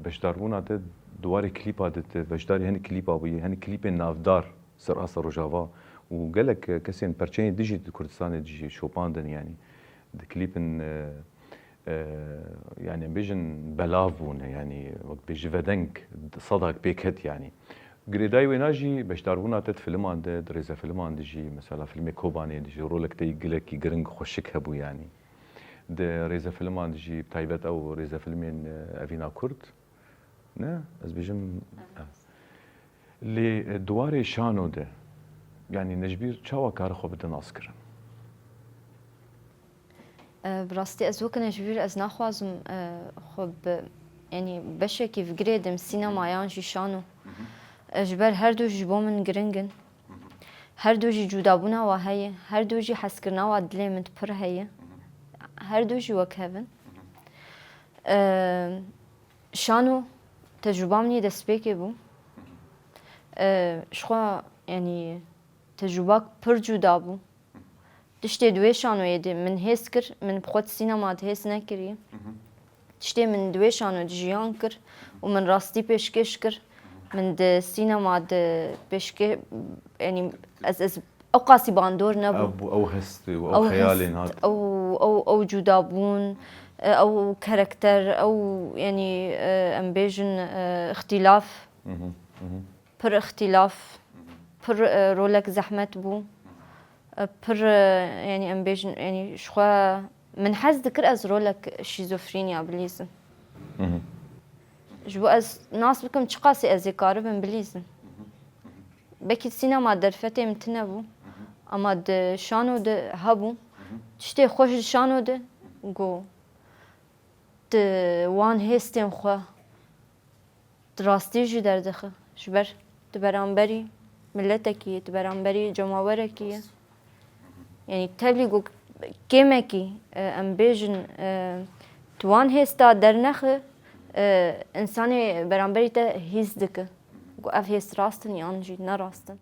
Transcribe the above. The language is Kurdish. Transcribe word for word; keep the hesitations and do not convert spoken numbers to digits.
Beşdarbûna te di warê klîpa de, te beşdarî hinek klîpa bûyî, hinek klîpên navdar ser asta Rojava û gelek kesên perçeyên dijî di Kurdistanê dijî şopandin, yanî di klîpin, e, e, yanî em bêjin belav bûne, yanî wek bêjî vedeng sedak pê ket, yanî. Girêdayî wêna jî beşdarbûna te di filiman de, di rêzefiliman de jî, mesela filmê Kobanê de jî rolek te yî gelekî giring xweşik hebû, yanî. Di rêzefiliman de jî, bi taybet ew rêzefilmên, e, Evîna Kurd, ne? Ez bêjim, e. Lê, e, di warê şano de, yanî, ne ji bîr çawa kare xwe bide naskirin? E, bi rastî ez wekî ne ji bîr ez naxwazim, e, xwe bi, yanî, beşekî bi girêdim sînema yan jî şano. E, ji ber her du jî ji bo min giring in. Her du jî cudabûna wa heye, her du jî hezkirina wa dilê min pir heye. Her du jî wek hev in. E, şano tecrûba min yê destpêkê bû. E, ji xwe, yanî, tecrûbak pir cuda bû. Tiştê di wê şanoyê de min hêz kir, min bi xwe di sînema de hêz nekiriye. Tiştê min di wê şano de jiyan kir û min rastî pêşkêş kir. Min di sînema de pêşkê-, yanî ez, ez ew qasî bandor nebûm. Ew bû, ew hestê û ew Ew xeyalên hest, hat. ew, ew, ew cudabûn, ew karakter, ew, yanî, em bêjin, ixtîlaf. Mhm, mhm. Pir ixtîlaf, pir, e, rolek zehmet bû. E, pir, e, yanî em bêjin, yanî ji xwe min hez dikir ez rolek şîzofrînîya bilîzim. Mhm. Ji bo ez nas bikim çiqasî ez ê karibim bilîzim. Belkî sînema derfetê min tune bû, ama di şano de hebû. Tiştê xweş di şano de got, tu wan hêstên xwe di rastî jî derdixe. Ji ber tu beramberî miletekî yê, tu beramberî cemawerekî yê. Yanî tevlî ku kêmekî, e, em bêjin, e, tu wan hêsta dernexe, e, însanê beramberî te hîs dike ku ev hêst rast in yan jî ne rast in.